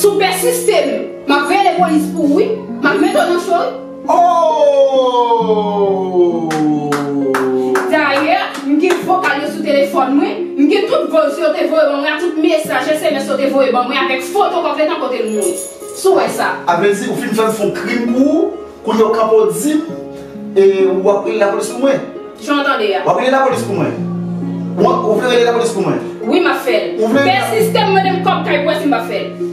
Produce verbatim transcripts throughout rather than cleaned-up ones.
Si w pèsiste, m ap rele polis pou ou, wi. M ap mete w nan cho, wi. Oh! Dayè, m gen vokal yo sou telefòn mwen, m gen tout voice yo te voye ban mwen, ak tout mesaj S M S yo te voye ban mwen, avèk foto Kòk Letan kote l mouri. Si w wè sa. A vle di, ou fin fè m fè yon krim pou ou, kounye a w kanpe w di m, e w ap rele lapolis pou mwen. Jan w tande a. W ap rele lapolis pou mwen. Ou, ou vle rele lapolis pou mwen? Wi, m ap fè l. Ou vle? Pèsiste m mande m kòb kay pou wè si m p ap fè l.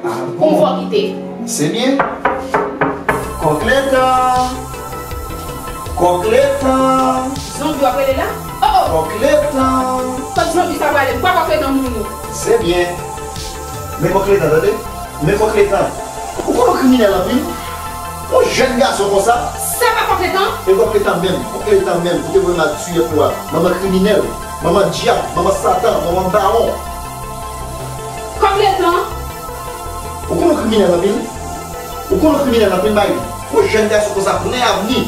Ah bon? Pou m fè w kite. Se byen. Kòk Letan. Kòk Letan. Zonbi w ap rele la? Oh, oh. Kòk Letan. Kot zonbi sa prale? M kwè Kòk Letan mouri. Se byen. Men Kòk Letan, tande. Men Kòk Letan. Ou konn ou kriminèl anpil? Yon jèn gason konsa? Sa pa Kòk Letan? E Kòk Letan menm, Kòk Letan menm, ou te vle m al tiye pou a. Manman kriminèl, manman dyab, manman satan, manman bawon. Kòk Letan? Ou konn ou kriminèl anpil? Ou konn ou kriminèl anpil, Mayli? Yon jèn gason konsa, plen avni.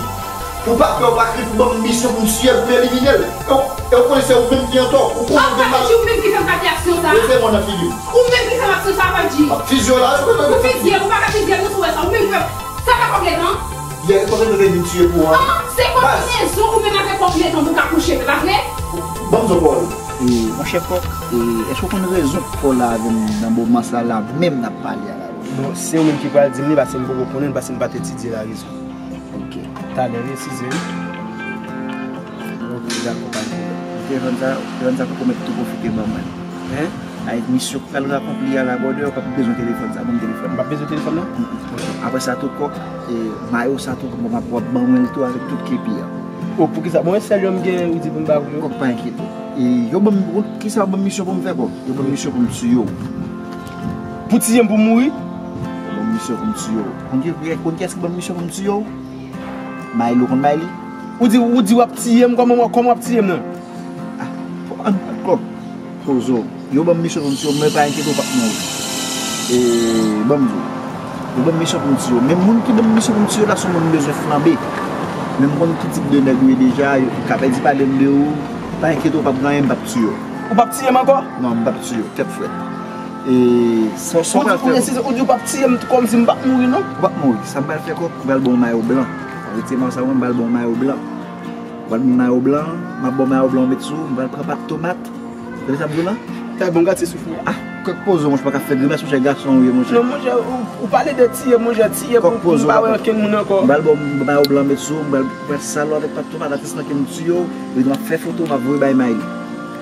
Pou pa pè, ou pa kriye pou ban m misyon pou m tiye l, pou m elimine l. E w, e w konnen se ou menm ki antò. Ou konnen ou gen mal. An, Papa Dji, ou menm ki fè m kate aksyon sa a. Leve men w nan figi m. Ou menm ki fè m aksyon sa a, Papa Dji. M ap fizye w la, se ou menm ki fè m. Ou fizye m, ou pa ka fizye m, non, si w wè sa. Ou menm ki fè m. Sa pa Kòk Letan? Yè, e konsa nou te vin tiye pou an. An, se konbinezon ou menm avèk Kòk Letan pou w ka kouche, se pa vre? Ban m di w pawòl. E, monchè Kòk, e, èske w konn rezon pou w la avè m nan moman sa la menm n ap pale a la? Bon, se ou menm ki pral di m li, paske m poko konnen l, paske m pa t etidye larezon. Ok. Talè, wi, sizè, wi. Ok, dakò, pa gen pwoblèm. Telefòn sa, telefòn sa poko mèt tou pwofite ban mwen. Hein? Avèk misyon k pral akonpli a la, brother, ou p ap bezwen telefòn sa, ban m telefòn. M p ap bezwen telefòn nan? Mm, mm. Ok. Apre sa tou, Kòk, e, mayo sa tou, m ap, w ap ban mwen l tou avèk tout kepi a. Oh, poukisa? Bon, e sèl yo m gen, ou di pou m ba ou yo? Kòk, pa enkyete w. E, yo ban m, kisa yo ban m misyon pou m fè, Kòk? Yo ban m misyon pou m tiye w. Pou tiye m, pou m mouri? Yo ban m misyon pou m tiye w. Konn ki, konn kiyès ki ban m misyon pou m tiye w? Mayli, ou konn Mayli? Ou di, ou di w ap tiye m, kòman, kòman w ap tiye m nan? Ah, an, an, Kòk, poze w. Yo ban m misyon pou m tiye w, men pa enkyete w, w p ap mouri. E, ban m di w. Yo ban m misyon pou m tiye w. Men moun ki ban m misyon pou m tiye w la, se yon moun m bezwen flanbe. Men m konn ki tip de nèg ou ye deja, yo ka pèdi pale m de ou. Pa enkyete w, w p ap gen anyen, m p ap tiye w. Ou p ap tiye m ankò? Non, m p ap tiye w, tèt frèt. E, sa, sa w pral fè? Ou di, ou di w p ap tiye m kòmsi m p ap mouri, non? Ou p ap mouri. Sa m pral fè, Kòk, m pral ba w mayo blan. Retire mayo sa, mwen, m pral ba w mayo blan. M pral ba w mayo blan, m ap ba w mayo blan, w met sou, m pral pran pat tomat. Tande sa m di w la? Kay bon, gad se soufri. Ah, Kòk, poze w, monchè, pa ka fè grimas, monchè, gason ou ye, monchè. Non, monchè, ou, ou pale de tiye, monchè, tiye pou, pou m pa wè okenn moun ankò. M pral ba w mayo blan, met sou, m pral, pral salo avèk pat tomat, atis nan ke m tiye w, epi m ap fè foto, m ap voye bay Mayli.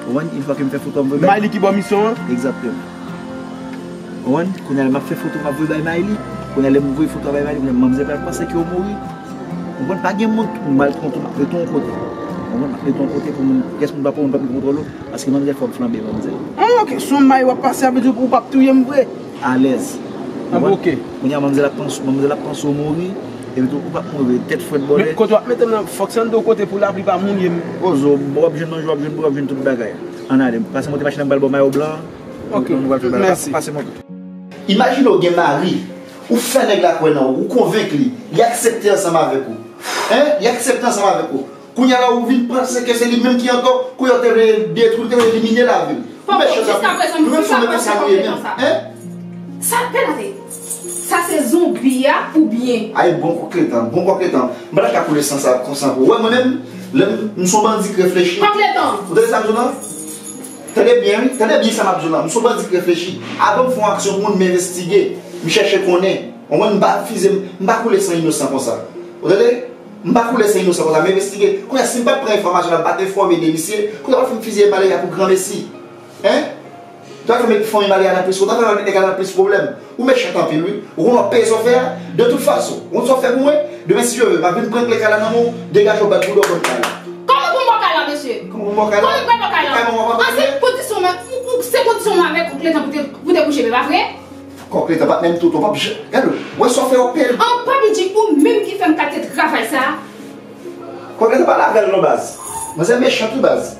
Ou konprann? Yon fwa ke m fè foto, m voye bay Mayli ki ba w misyon an? Egzakteman. Ou konprann? Kounye a la, m ap fè foto, m ap voye bay Mayli. Kounye a, lè m voye foto a bay Mayli, kounye a, manmzèl pral panse ke w mouri. Ou konprann? Pa gen moun, m pral pran tou, m ap mete w yon kote. Ou konprann? M ap mete w yon kote pou moun, pyès moun pa pou moun pa vin kontwole w. Paske manmzèl fè w flanbe, manmzèl. Ah, ok, se yon may w ap pase, sa vle di ou p ap touye m vre? Alèz. Ah, bon, ok. Kounye a, manmzèl ap panse, manmzèl ap panse w mouri. Epi tou, ou p ap mouri, tèt frèt bòlè. Men kote w ap mete m nan, fòk se anndan yon kote pou lapli pa mouye m. Poze w, w ap jwenn manje, w ap jwenn bwè, w ap jwenn tout bagay. Ann ale, pase monte machin nan, m pral ba w mayo blan. Ok, mèsi. Pase monte. Imajine w gen mari, ou fè nèg la kwè nan ou, ou konvenk li, li aksepte ansanm avèk ou. Hein? Li aksepte ansanm avèk ou. Kounye a la, ou vin panse ke se li menm ki antò, kou yo te vle detwi, te vle elimine lavi l. Papa, jiskaprezan, nou fè konsa, nou ye menm. Hein? Sa, pè la te, sa se zonbi a oubyen? Ay, bon Kòk Letan, bon Kòk Letan. M pa ta ka koule san sa, konsa pou ou. Wè, mwen menm, lè m, m se yon bandi k reflechi. Kòk Letan! Ou tande sa m di w lan? Tande byen, wi. Tande byen sa m ap di w lan. M se yon bandi k reflechi. Avan m fè yon aksyon pou moun, m envestige. M chèche konnen. Ou konprann? M pa fize, m pa koule san inosan konsa. Ou tande? M pa koule san inosan konsa. M envestige. Kounye a, si m pa t pran enfòmasyon la, m pa t enfòme de misye, kounye a, w ap fin fizye malere a pou granmesi. Hein? Ou ta fè met fanmi malere a nan plis, ou ta fè met nèg la nan plis pwoblèm. Ou mechan anpil, wi. Ou konn w ap peye sa w fè a? De tout fason, ou konn sa w fè pou mwen? Demen, si Dye ve, m ap vin pran kle kay la nan men w, degaje w, bat boudon w ban m kay la. Kòman pou m ba w kay la, mesye? Kòman pou m ba w kay la? Kòman pou m ba w kay la? Kay mwen w ap antre? An, se kondisyon mwen, se kondisyon mwen avèk Kòk Letan pou te, pou te kouche, men pa vre? Kòk Letan, patnè m tout, w p ap jan-, gade w, wè sa w fè, w ap peye l. An, Papi Dji, ou menm ki fè m kate travay sa a. Kòk Letan, pale avè l non, baz. Manzè mechan tou, baz.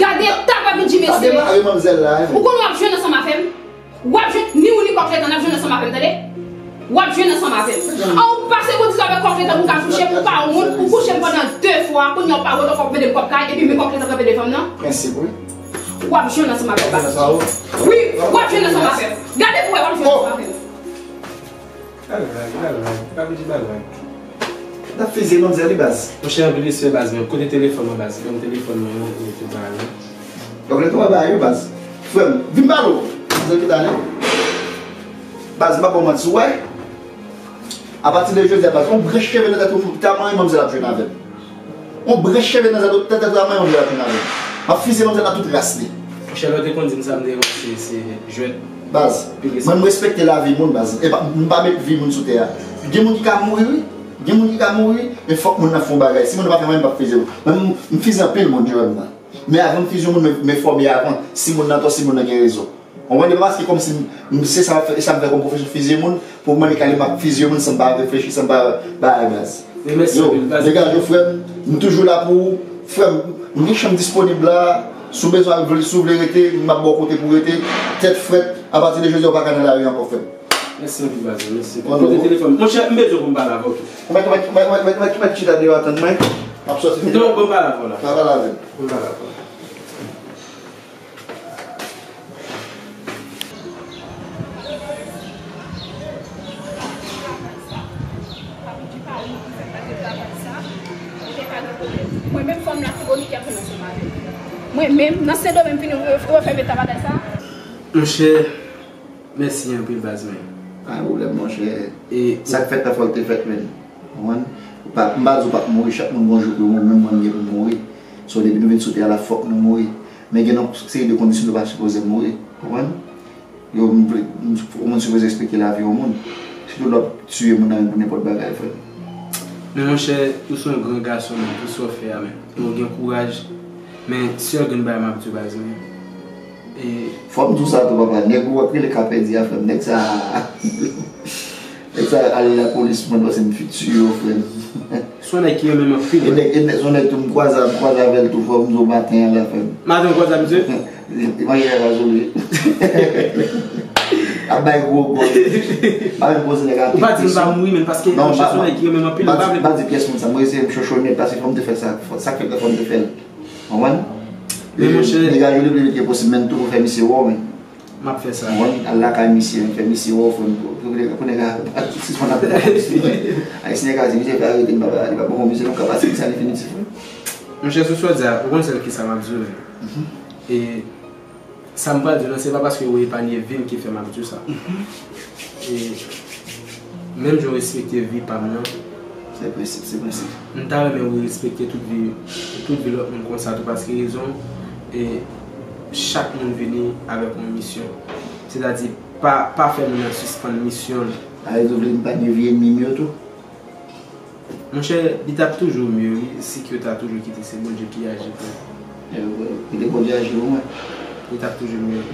Gade eta Papi Dji, mesye. Pa demare manmzèl la, hein. Ou konn w ap jwenn ansanm avè m? W ap jwenn, ni ou ni Kòk Letan, n ap jwenn ansanm avè m, tande? W ap jwenn ansanm avè m. An, ou pase kondisyon avèk Kòk Letan pou w ka kouche m, ou pa wont, ou kouche m pandan de fwa, kounye a w pa wont ankò, w mete m kòb kay, epi men Kòk Letan kanpe devan m nan. Prensip, wi. W ap jwenn ansanm avè m, Papi Dji. Wi, w ap jwenn ansanm avè m. Gade pou wè w ap jwe avè m. Bagay, bagay, pa vle di bagay. N ap fizye manmzèl wi baz. Monchè, anpil respè baz mwen. Kote telefòn mwen baz? Ban m telefòn mwen an, e tout bagay mwen. Donk lè tou bagay yo baz. Frè m, vin pale w. Manzèl ki t ale. Baz, m pa ba w manti, w wè. Apati de jodi a baz, yon branch cheve nan tèt ou ta manyen manmzèl ap jwenn avè m. Yon branch cheve nan tèt ou ta manyen manmzèl ap jwenn avè m. M ap fizye manmzèl nan tout ras li. Monchè, lè w te konn di m sa, m te wè se, se jwèt. Baz, mwen m respekte lavi moun baz. E pa, m pa met vi moun sou tè a. Gen moun ki ka mouri wi. Gen moun ki ka mouri, men fòk moun nan fè yon bagay. Si moun nan pa fè anyen, m p ap fizye w. Mwen m, m fizye anpil moun jewè m nan. Men avan m fizye yon moun, men, men fòme avan. Si moun nan tò, si moun nan gen rezon. Konprann? E pa paske kòmsi m, m, se sa, sa m fè kòm pwofesyon fizye moun, pou mwen li kale m ap fizye moun san m pa reflechi, san m pa bagay baz. Men mèsi anpil baz. Yo, degaje w frè m, m toujou la pou ou. Frè m, m gen chanm disponib la. Si w bezwen vle, si w vle rete, m ap ba w kote pou w rete. Tèt frèt, apati de jodi a w pa ka nan lari ankò frè m. Mèsi anpil baz, mèsi. Kote telefòn? Monchè, m bezwen pou m pale avè w tou. Ou mèt, ou mèt, ou mèt, ou mèt, ou mèt, ou mèt chita deyò atann mwen. M ap sòti. Non, ban m pale avè w la. Pa pale avè m. Ban m pale avè w la. Mwen menm fanm Latibonit ki ap fè nan sou mari. Mwen menm nan Sendomeng vin refèmen ta bagay sa. Monchè, mèsi anpil baz mwen. Pa gen pwoblèm monchè. E sa k fèt la fò l te fèt menn. Konprann? Ou pa, m pa di w p ap mouri, chak moun gon jou pou yo mouri, menm mwen m gen pou m mouri. So depi nou vin sou tè a la fòk nou mouri. Men gen yon seri de kondisyon nou pa sipoze mouri. Konprann? Yo, m vle, m, yon moun sipoze respekte lavi yon moun. Sitou lè w ap tiye moun nan pou nenpòt bagay, frè m. Men monchè, ou se yon gran gason, men, pou sa w fè a, men. Ou gen kouraj. Men, sèl grenn bagay m ap di w, baz, men. E fò m di w sa tou, papa. Nèg ou ap rele Kapèdi a, frè m. Nèg sa, nèg sa ale lapolis, mwen panse m fin tiye w, frè m. Se yon nèg ki renmen m anpil. E nèg, e nèg, se yon nèg tou m kwaze, m kwaze avè l tou, frè m, m di w maten an la, frè m. Maten w kwaze avè misye? Li, li manje a gazoli. Ap bay gwo gòl. Pa menm poze nèg a. Ou pa di m pa mouri, men paske monchè se yon nèg ki renmen m anpil, m pa vle. Pa di pyès moun sa, mwen se m chocho nèt, paske fò m te fè sa, fò, sa k fèt la fò m te fè l. Konprann? Men monchè. Degaje w le pli vit ke posib, men tou pou fè misye wè w, men. M ap fè sa. Konprann? Al lakay misye, fè misye wè w, frè m, pou, pou, pou nèg la pa sispann ap fè misye. Ayisyen ka di, misye fè arete, li pa, li pa bon, misye nou ka pase misye an definitif, wi. Monchè, sou sa w di a, ou konn sèl kisa m ap di w, men. E sa m pral di w lan, se pa paske ou epanye vi m ki fè m ap di w sa. E menm jan w respekte vi pa m nan, se prensip, se prensip. M ta renmen ou respekte tout vi, tout vi lòt moun konsa tou, paske rezon, e chak moun vini avèk yon misyon. Sètadi, pa, pa fè moun nan sispann misyon l. A, ou vle m epanye vi ènmi m yo tou? Monchè, li t ap toujou mye, wi, si ke w ta toujou kite se Bondye ki aji pou ou. Kite Bondye aji pou mwen. Li t ap toujou mye.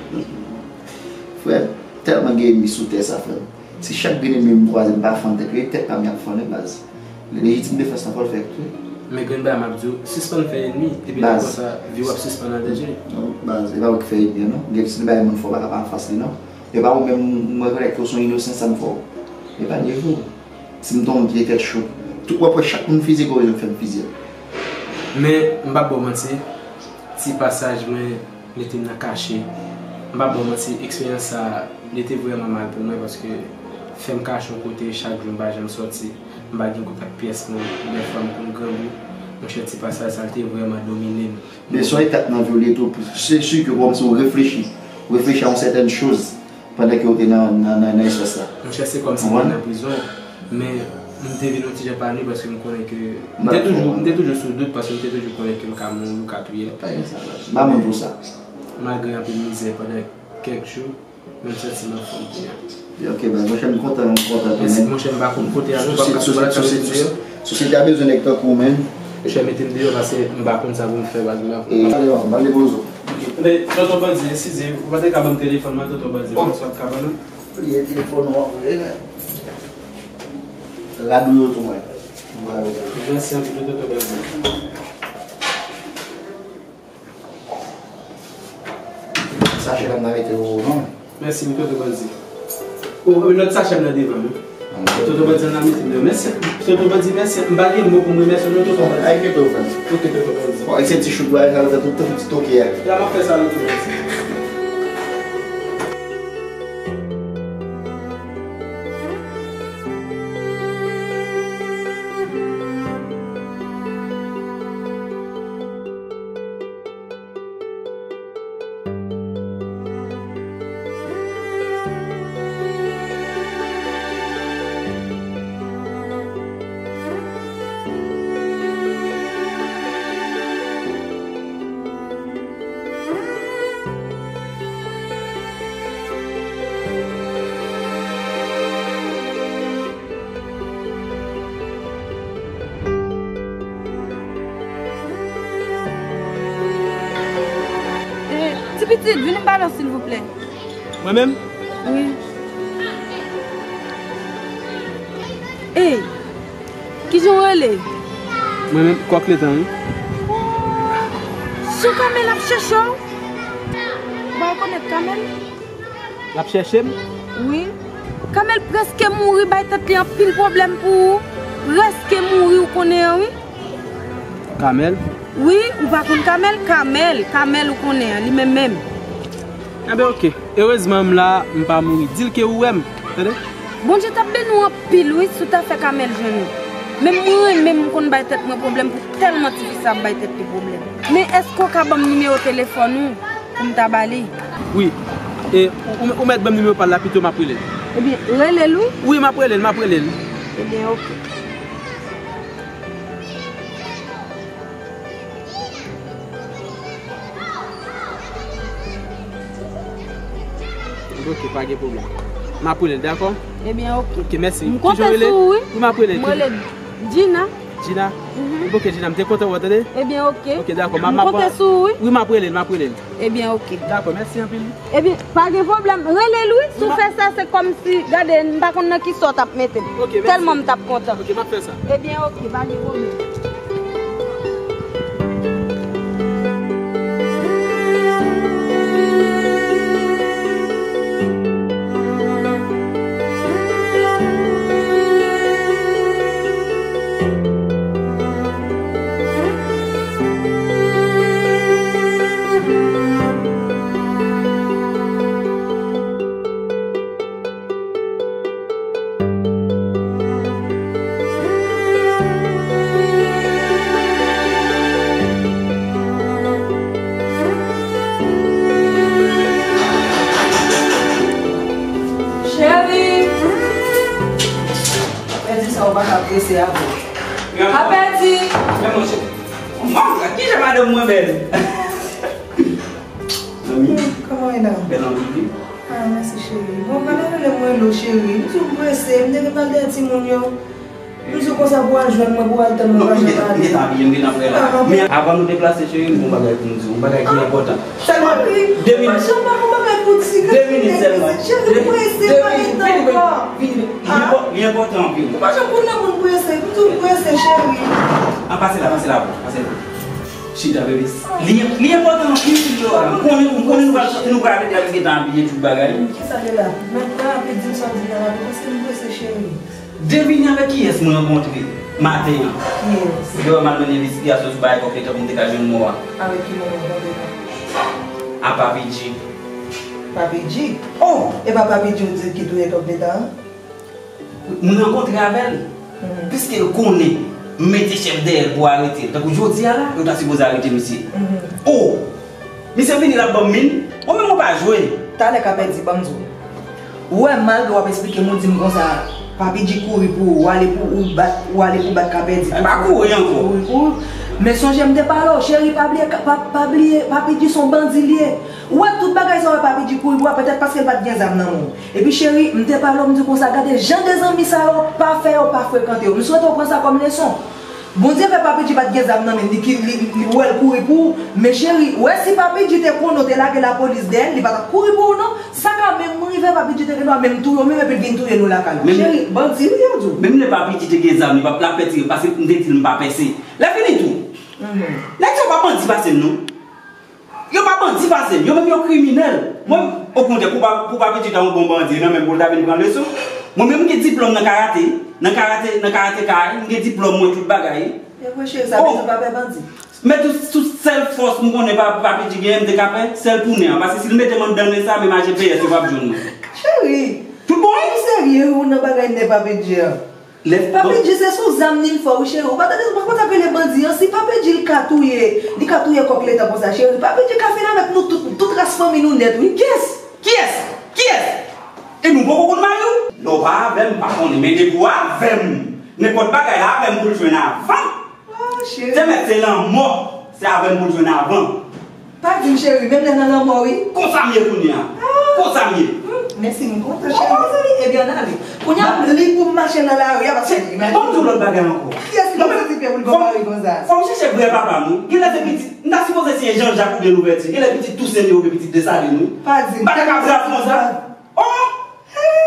Frè m, tèlman gen ènmi sou tè sa, frè m. Si chak grenn ènmi m kwaze, m pa fann tèt yo, e tèt pa m y ap fann, wi, baz. Lejitim defans lan, fò l fèt, wi. Men grenn bagay m ap di w, sispann fè ènmi, epi nan konsa, vi w ap sispann an danje. Non, baz, e pa ou ki fè ènmi an, non. Gen se bagay moun fè w pa ka pa anfas li, non. E pa ou menm, m rekonèt ke w se yon inosan, sa m fè w. Epanye vi w. Si m te yon moun ki te tèt cho, tout w ap wè chak moun fizye, gen rezon k fè m fizye l. Men, m p ap ba w manti, ti pasaj mwen mete m nan kache. M p ap ba w manti, eksperyans sa a, li te vrèman mal pou mwen paske fè m kache yon kote chak jou, m pa janm sòti, m pa gen kontak pyès moun, dèfwa m konn grangou. Monchè, ti pasaj sa a, li te vrèman domine m. Men se yon etap nan vi w li ye tou, se si ke kòmsi w reflechi, w reflechi a yon sètèn choz. Pandan ke w te nan, nan, nan, nan espas la. Monchè, se kòmsi m te nan prizon, men m te vin yon ti jan epanye paske m konnen ke m te toujou, m te toujou sou dout paske m te toujou konnen ke m ka mouri, yo ka touye m. Pa gen sa, baz. M pa moun pou sa. Malgre anpil mizè pandan kèk jou, men m santi m anfòm kounye a. Ok, baz, monchè, m kontan, m kontan tou, men. Mèsi, monchè, m pa konn kote a, non, m p ap ka sou bagay sa m di yo. Sosyete a bezwen nèg tankou w, men. Monchè, mete m deyò paske m pa konn sa pou m fè, baz, m pa konn. E, ale, ale, ale, bozo. Men, tonton Bandi, eskize, ou pa te ka ban m telefòn mwen, tonton Bandi, François ap ka ban nou. Bliye telefòn ou an vre, men. Rad ou yo tou, mwen. Mèsi anpil, tonton Bandi. Sachè la m ta mete ou non. Mèsi, tonton Bandi. O, lòt sachè m nan devan m wi. Tonton Bandi, ann al mete m deyò. Mèsi. Tonton Bandi, mèsi. M pa gen mo pou m remèsye w non, tonton Bandi. Ay, kite w, frè m. Ok, tonton Bandi. Bon, e se ti chouk bagay sa, sa tout, tout ti toke a. La, m ap fè sa, tonton Bandi. Pitit, vin m pale w, silvouplè. Mwen menm? Wi. Ey, kijan w rele? Mwen menm, Kòk Letan, wi. Sou Kamèl ap chèche w? Ou pa rekonèt Kamèl? L ap chèche m? Wi. Kamèl prèske mouri, bay tèt li anpil pwoblèm pou ou. Prèske mouri, ou konnen an, wi. Kamèl? Wi, ou pa konn Kamèl? Kamèl, Kamèl ou konnen an, li menm menm. Enben, oke. Erezman, m la, m pa mouri. Di l ke ou wè m. Tande? Bondye t ap beni w anpil, wi, si w ta fè Kamèl jwenn ou. Men mwen, menm, m konn bay tèt mwen pwoblèm pou tèlman tifi sa ap bay tèt li pwoblèm. Men èske w ka ban m nimewo telefòn ou? Pou m ta ba li. Wi. E, ou, ou, ou mèt ban m nimewo pa l la, pito m ap rele l. Ebyen, rele l, wi. Wi, m ap rele l, m ap rele l. Ebyen, oke. Oke, pa gen pwoblèm. M ap rele l, dakò? Ebyen, oke. Oke, mèsi. M konte sou ou, wi. Wi, m ap rele l. M rele Gina. Gina? Mhm. Oke, Gina, m te kontan wè w, tande? Ebyen, oke. Oke, dakò. M konte sou ou, wi. Wi, m ap rele l, m ap rele l. Ebyen, oke. Dakò, mèsi anpil. Ebyen, pa gen pwoblèm. Rele l, wi. Si w fè sa, se kòmsi, gade, m pa konn nan ki sa w t ap mete m. Oke, mèsi. Tèlman m t ap kontan. Oke, m ap fè sa. Ebyen, oke, pa gen pwoblèm. Cheri! Pèdi sa, ou pa ka prese avè l. Apèdi! Men monchè, mwen, ki jan madanm mwen bèl? Zanmi. Kòman w ye la? Bèl anpil, wi. Ah, mèsi, cheri. Bon, pandan rele mwen lo, cheri. M di w prese, m te gen pral dèyè timoun yo. M di w konsa pou w al jwenn mwen, pou w al tann mwen, pa janm pale. Non, m gentan, m gentan abiye, m gentan prè la. Ah, men avan nou deplase, cheri, m gen yon bagay pou m di w, yon bagay ki enpòtan. Sèlman de minit. Pa janm pa gon bagay pou di. De minit sèlman. Cheri, m prese, pa gen tan ankò. Vini, vini, vini. Li enpò-, li enpòtan anpil. Ou pa janm konn nan moun prese, m di w prese, cheri. An, pase la, pase la, pase la. Chita, bebe. Li, li enpòtan anpil, Silvio. M konnen, m konnen nou pral, nou pral rete al gentan abiye tout bagay. Kisa gen la? Mèt rapid, di m sa w di m nan rapid, paske m prese, cheri. Devine avèk kiyès mwen rankontre maten an. Kiyès? Yo, m al mande envestigasyon sou bagay kòk letan pou m te ka jwenn mo a. Avèk ki moun ou rankontre la? A Papi G. Papi G? Oh! E pa Papi G ou di ki touye kòk letan an? Mwen rankontre avè l. Mhm. Piske l konnen m mete chèf dèyè l pou arete l. Tankou jodi a la, yo ta sipoze arete misye. Mhm. O! Misye vini l ap ban m min. Mwen menm mwen pa jwe. Talè Kapèdi, ban m di w. Ou wè, malgre w ap esplike m, ou di m konsa, Papi G kouri pou ou, ou ale pou ou bat, ou ale pou bat Kapèdi. E pa kouri ankò. Kouri pou ou. Men sonje m te pale w, cheri, pa bliye, pa, pa bliye, Papi G se yon bandi l ye. Ou wè tout bagay sa yo Papi G kouri pou a, petèt paske l pa t gen zam nan men w. Epi cheri, m te pale w, m di w konsa, gade jan de zanmi sa yo, pa fè yo, pa frekante yo. M swete w pran sa kòm leson. Bondye fè Papi G pa t gen zam nan men l, li ki, li, li wè l kouri pou ou. Men cheri, ou wè si Papi G te konnen w te lage lapolis dèyè l, li pa t ap kouri pou ou non. Sa ka menm rive Papi G te gen dwa menm touye w menm epi l vin touye nou lakay ou. Cheri, bandi wi yo di w. Menm lè Papi G te gen zam, li pa, l ap pè tire, paske m te di l m pa pèse. Lè fini tou. Mhm. Nèg sa yo pa bandi pase m non. Yo pa bandi pase m, yo menm yo kriminèl. Mwen, okontrè, pou pa, pou Papi G ta yon bon bandi nan men m pou l ta vin pran leson. Mwen menm m gen diplòm nan karate, nan karate, nan karateka, m gen diplòm mwen tout bagay. E vre cheri, sa vle di w pa pè bandi. Men tout, tout sèl fòs m konnen pa, Papi G genyen, m te ka pè, sèl pou nen an. Paske si l mete m anndan nen sa, menm a G P S yo p ap jwenn mwen. Cheri! Tout bon wi? Ou serye wi nan bagay nen Papi G an? Lè Papi G se sou zam li l fò wi cheri. Ou pa tande, ou pa konn sa k rele bandi an. Si Papi G li ka touye, li ka touye kòk letan konsa cheri. Papi G ka fini avèk nou tout, tout ras fanmi nou nèt wi. Kiyès? Kiyès? Kiyès? E nou poko konn mari w? Lè w pa avè m, m pa konnen. Men depi w avè m, nenpòt bagay la avè m pou l jwenn avan. Oh, cheri. Te mèt se lanmò, se avè m pou l jwenn avan. Pa di m cheri, menm lè nan lanmò wi. Konsa m ye kounye a. Ah. Konsa m ye. Hmm, mèsi, m kontan cheri. Mezanmi, ebyen ann ale. Kounye a, m ap li pou m mache nan lari a, paske imajine. Ban m di w lòt bagay ankò. Kiyès ki pral soti pye pou l gon mari konsa? Fò m chèche vrè papa m, wi. Genlè se pitit, m ta sipoze siyen Jan Jak oubyen Louvèti. Genlè pitit Tousen li ye oubyen pitit Desalin, wi. Pa di m. M pa ta ka brav konsa. Oh!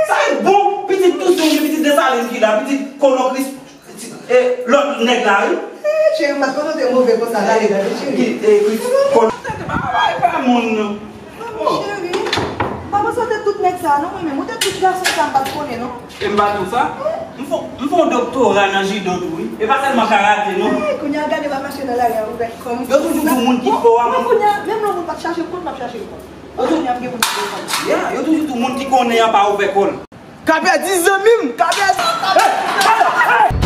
Sa e bon, pitit Tousen oubyen pitit Desalin ki la, pitit kolon Kris, pitit, eh, lòt nèg la, wi. Eh, cheri, m pa t konnen w te move konsa, la, la, cheri. Ki, eh, Kris, kolon. Tèt pa, pa, pa moun, non. Cheri, m pa panse w te tout nèg sa, non, mwen menm. Ou te tout gason sa, m pa t konnen, non. E m pa di w sa? M fè, m fè yon doktora nan jido tou, wi. E pa sèlman karate, non. Eh, kounye a, gade, w ap mache nan lari a, ouvè kò m. Yo toujou di moun ki fò a. Mwen, kounye a, menm lè yon moun pa t chache l kont, m ap chache l kont. Yo toujou, kounye a, m gen moun ki fò. Ya, yo toujou di moun ki konnen an pa ouvè kò l. Ka pèdi zanmi m, ka pèdi.